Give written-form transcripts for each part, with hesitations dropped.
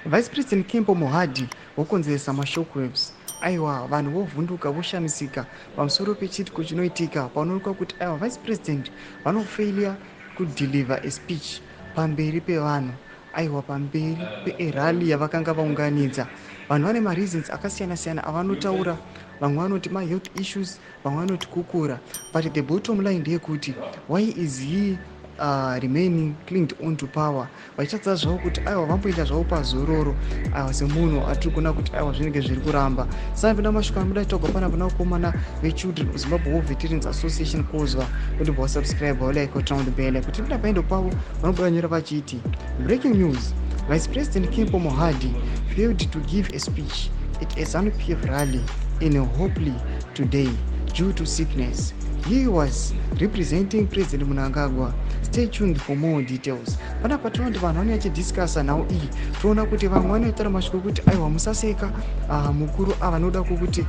Vice President Kembo Mohadi vokonzeresa mashockwaves. Aiwa, vanhu vovhunduka, voshamisika pamusoro pechiitiko chinoitika panoonekwa kuti aiwa, Vice President vanofailure kudeliver a speech pamberi pevanhu, aiwa, pamberi perally yavakanga vaunganidza. Vanhu vane mareasons akasiyana-siyana avanotaura. Vamwe vanoti mahealth issues, vamwe vanoti kukura, but the bottom line ndeyekuti why is he remaining clinged on to power, vachitadza zvavo kuti aiwa, vamboita zvavo pazororo? Aiwa, semunhu atiri kuona kuti aiwa, zvinenge zviri kuramba. Saka mashoko anoda taugwa panapa navakomana veChildren of Zimbabwe War Veterans Association, kozwa kuti vasubscribe, like, turn on the bell kuti pinda paendo pavo. Vanobuda nyora vachiti, "Breaking news: Vice President Kembo Mohadi failed to give a speech at a ZANU-PF rally in Hopley today due to sickness. He was representing President Mnangagwa. Stay tuned for more details." Panapa tinoona kuti vanhu vanenge vachidiscussa nhau iyi. Toona kuti vamwe vanotaura mashoko ekuti aiwa, musaseka mukuru ava, noda kwokuti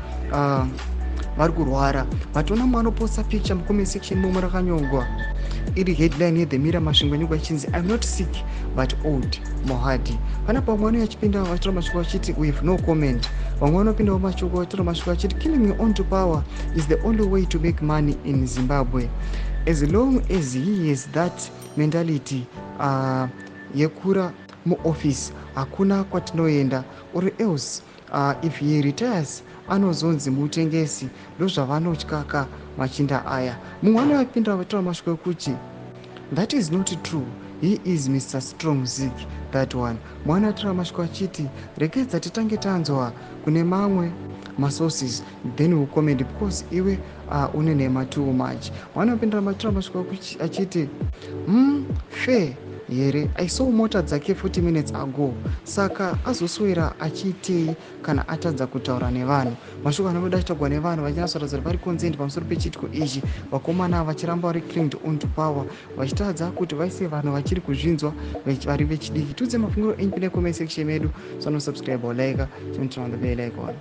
vari kurwara. Vatoona mumwe anoposta picture mucomment section momwe rakanyorwa iri headline yeThe Mirror Masvingo, yanyorwa ichinzi, "I'm not sick but old, Mohadi." Panapa vamwe vanouya vachipinda vachitaura mashoko vachiti, "We have no comment." Vamwe vanopindawo mashoko vachitaura mashoko vachiti, "Killing on to power is the only way to make money in Zimbabwe. As long as he has that mentality yekura muoffice, hakuna kwatinoenda. Or else if he retires, anozonzi mutengesi. Ndozvavanotyaka machinda aya." Mumwe anoapindura vataura mashoko ekuti, "That is not true. He is Mr Strong Zig, that one." Mwana ataura mashoko achiti, "Regedza titange tanzwa kune mamwe masources, then we comment, because iwe une nhema too much." Mwana apindura mataura mashoko achiti, Fair here? I saw mota dzake 40 minutes ago. Saka azoswera achiitei kana atadza kutaura nevanhu?" Mashoko anobuda achitaurwa nevanhu vachinatsoratidza kuti vari concerned pamusoro pechiitiko ichi. Vakomana vachiramba vari clinged on to power, vachitadza kuti vaise vanhu vachiri kuzvinzwa vari vechidiki. Tiudze mafungiro enyu pine comment section medu. Sanosubscribe, like, turn on the bell icon.